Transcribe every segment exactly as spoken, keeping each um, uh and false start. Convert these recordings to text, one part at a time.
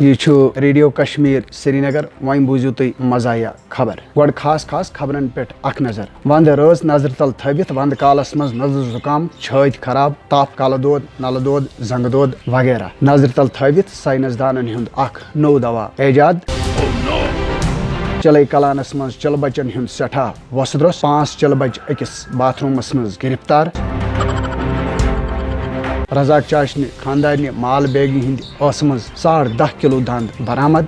یہِ چھُ ریڈیو کشمیر سرینگر۔ وۄنۍ بوٗزِو تُہۍ مزاحیہ خبر۔ گۄڈٕ خاص خاص خبرن پٮ۪ٹھ اکھ نظر۔ وندٕ رٲژ نظرِ تل تھٲوِتھ وندٕ کالس منٛز نزلہٕ زُکام، چھٲتۍ خراب، تپھ، کلہٕ دود، نلہٕ دود، زنٛگہٕ دود وغیرہ۔ نظرِ تل تھٲوِتھ ساینس دانن ہُنٛد اکھ نوٚو دوا ایجاد۔ چِلے کلانس منٛز چِلہٕ بچن ہُنٛد سٮ۪ٹھاہ وۄسہٕ درٛوس، پانٛژھ چِلہٕ بچہِ أکِس باتھ روٗمس منٛز گرفتار۔ رزاق چاشنہِ خاندارنہِ مال بیگہِ ہٕنٛدِ ٲسہٕ منٛز ساڑ دَہ کِلوٗ دنٛد برآمد۔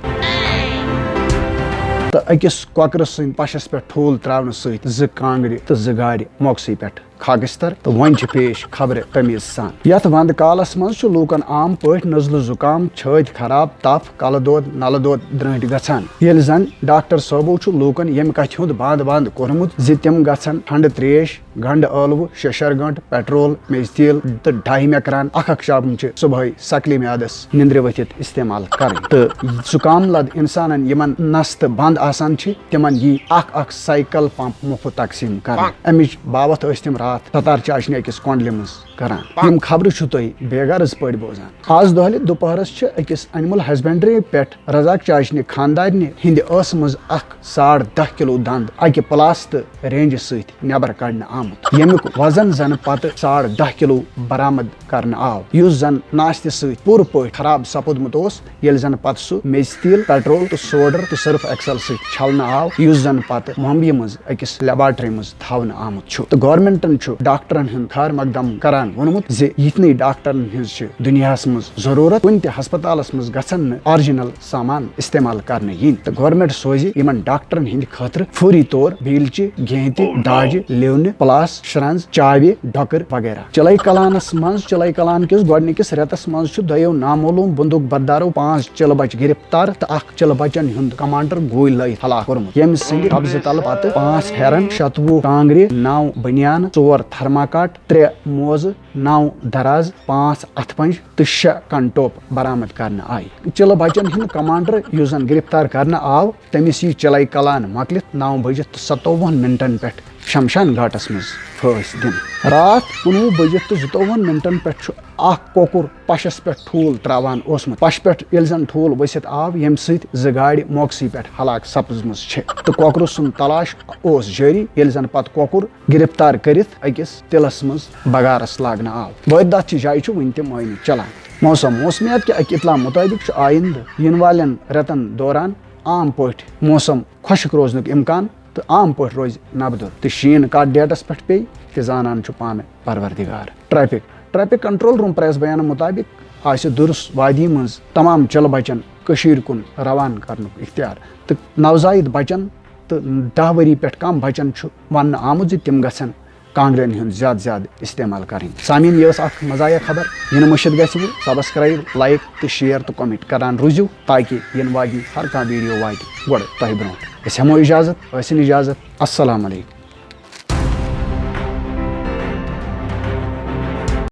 تہٕ أکِس کۄکرٕ سٕنٛدِ پشس پٮ۪ٹھ ٹھوٗل ترٛاونہٕ سۭتۍ زٕ کانٛگرِ تہٕ زٕ گاڑِ موقعسٕے پٮ۪ٹھ خاکستر۔ تہٕ وۄنۍ چھِ پیش خبرِ تمیز سان۔ یتھ ونٛدٕ کالس منٛز چھُ لوٗکن عام پٲٹھۍ نزلہٕ زُکام، چھٲتۍ خراب، تپھ، کلہٕ دود، نلہٕ دود درٲنٹھۍ گژھان، ییٚلہِ زن ڈاکٹر صٲبو چھُ لوٗکن ییٚمہِ کتھِ ہُنٛد بند بند کوٚرمُت زِ تِم گژھن ٹھنڈٕ تریش، گنڈٕ ٲلوٕ، شیشر گنڈ، پیٹرول، میٚژِ تیٖل تہٕ ڈاے میکران اکھ اکھ چابن چھِ صبحٲے سکلہِ میادس نِندرِ ؤتھِتھ استعمال کرٕنۍ۔ تہٕ زُکام لد انسانن یِمن نس تہٕ بند آسان چھِ، تِمن یی اکھ اکھ سائیکل پمپ مُفت تقسیٖم کرنہٕ۔ امِچ باوتھ ٲسۍ تِم راتھ ستار چاشنہِ أکِس کۄنڈلہِ منٛز کران۔ یِم خبرٕ چھِو تُہۍ بے غرض پٲٹھۍ بوزان۔ آز دۄہلہِ دُپہرس چھِ أکِس اینیمل ہسبنڈری پٮ۪ٹھ رزاق چاشنہِ خاندارنہِ ہٕنٛدِ ٲسہٕ منٛز اکھ ساڑ دَہ کِلوٗ دنٛد اکہِ پلاسہٕ تہٕ رینجہِ سۭتۍ نٮ۪بر کڑنہٕ آمُت، ییٚمیُک وزن زن پتہٕ ساڑ دَہ کِلوٗ برآمد کرنہٕ آو، یُس زن ناشتہِ سۭتۍ پوٗرٕ پٲٹھۍ خراب سپُدمُت اوس، ییٚلہِ زن پتہٕ سُہ میٚژِ تیٖل، پیٹرول تہٕ سوڈر تہٕ سرف ایکسل سۭتۍ چھلنہٕ آو، یُس زن پتہٕ ممبیہِ منٛز أکِس لیبارٹری منٛز تھاونہٕ آمُت چھُ۔ تہٕ گورنمنٹن چھُ ڈاکٹرن ہُنٛد خیر مقدم کران ووٚنمُت زِ یِتھنٕے ڈاکٹرن ہٕنٛز چھِ دُنیاہس منٛز ضروٗرت، کُنہِ تہِ ہسپتالس منٛز گژھن نہٕ آرجینل سامان استعمال کرنہٕ یِنۍ تہٕ گورنمنٹ سوزِ یِمن ڈاکٹرن ہٕنٛدِ خٲطرٕ فوری طور بیلچہِ، گینتہِ، داجہِ، لیونہِ، پلاس، شرنٛز، چاوِ، ڈۄکٕر وغیرہ۔ چِلے کلانس منٛز، چِلے کلان کِس گۄڈٕنِکِس رٮ۪تس منٛز چھُ دۄیو نامعلوم بندوق بردارو پانٛژھ چِلہٕ بچہِ گرفتار تہٕ اکھ چِلہٕ بچن ہُنٛد کمانڈر گوٗلۍ لٲیِتھ ہلاک کوٚرمُت، ییٚمہِ سٕنٛدِ قبضہٕ تلہٕ پتہٕ پانٛژھ پھٮ۪رن، شتوُہ کانٛگرِ، نو بنیان، ژور تھرماکاٹ، ترٛےٚ موزٕ، نو دراز، پانٛژھ اتھٕ پنج تہٕ شےٚ کنٹوپ برآمد کرنہٕ آیہِ۔ چِلہٕ بچن ہُنٛد کمانڈر، یُس زن گرفتار کرنہٕ آو، تٔمِس یی چِلے کلان مۄکلِتھ نو بجہِ تہٕ ستووُہن منٹن پٮ۪ٹھ شمشان گھاٹس منٛز پھٲسۍ دِنہٕ۔ راتھ کُنوُہ بجہِ تہٕ زٕتووُہن منٹن پٮ۪ٹھ چھُ اکھ کۄکُر پشس پٮ۪ٹھ ٹھوٗل تراوان اوسمُت۔ پشہِ پٮ۪ٹھ ییٚلہِ زن ٹھوٗل ؤسِتھ آو، ییٚمہِ سۭتۍ زٕ گاڑِ موقعسٕے پٮ۪ٹھ ہلاک سپزمٕژ چھِ تہٕ کۄکرٕ سُنٛد تلاش اوس جٲری، ییٚلہِ زن پتہٕ کۄکُر گرفتار کٔرِتھ أکِس تِلس منٛز بغارس لاگنہٕ آو۔ وٲرۍداتھ چہِ جایہِ چھُ وُنہِ تہِ معاینہٕ چلان۔ موسم، موسمیات کہِ اکہِ اطلاع مُطٲبِق چھُ آیندٕ یِنہٕ والٮ۪ن رٮ۪تن دوران عام پٲٹھۍ موسم خۄشک روزنُک امکان تہٕ عام پٲٹھۍ روزِ نبدُر تہٕ شیٖن کتھ ڈیٹس پٮ۪ٹھ پیٚیہِ تہِ زانان چھُ پانہٕ پروردگار۔ Traffic, traffic control room press بیانہٕ مُطٲبِق آسہِ دُرس وادی منٛز تمام چِلہٕ بچن کٔشیٖرِ کُن روانہٕ کرنُک اختیار تہٕ نوزائید بچن تہٕ دَہ ؤری پٮ۪ٹھ کم بچن چھُ وننہٕ آمُت زِ تِم گژھن کانگرٮ۪ن ہُنٛد زیادٕ زیادٕ استعمال کرٕنۍ۔ سامعیٖن، یہِ ٲس اکھ مزاحیہ خبر۔ یِنہٕ مٔشِتھ گژھِ وٕ سبسکرائب، لائک تہٕ شیئر تہٕ کمنٹ کران روٗزِو، تاکہِ یِنہٕ واجنہِ ہر کانٛہہ ویڈیو واتہِ گۄڈٕ تۄہہِ برونٛہہ۔ أسۍ ہٮ۪مو اجازت، ٲسِن اجازت۔ السلام علیکم۔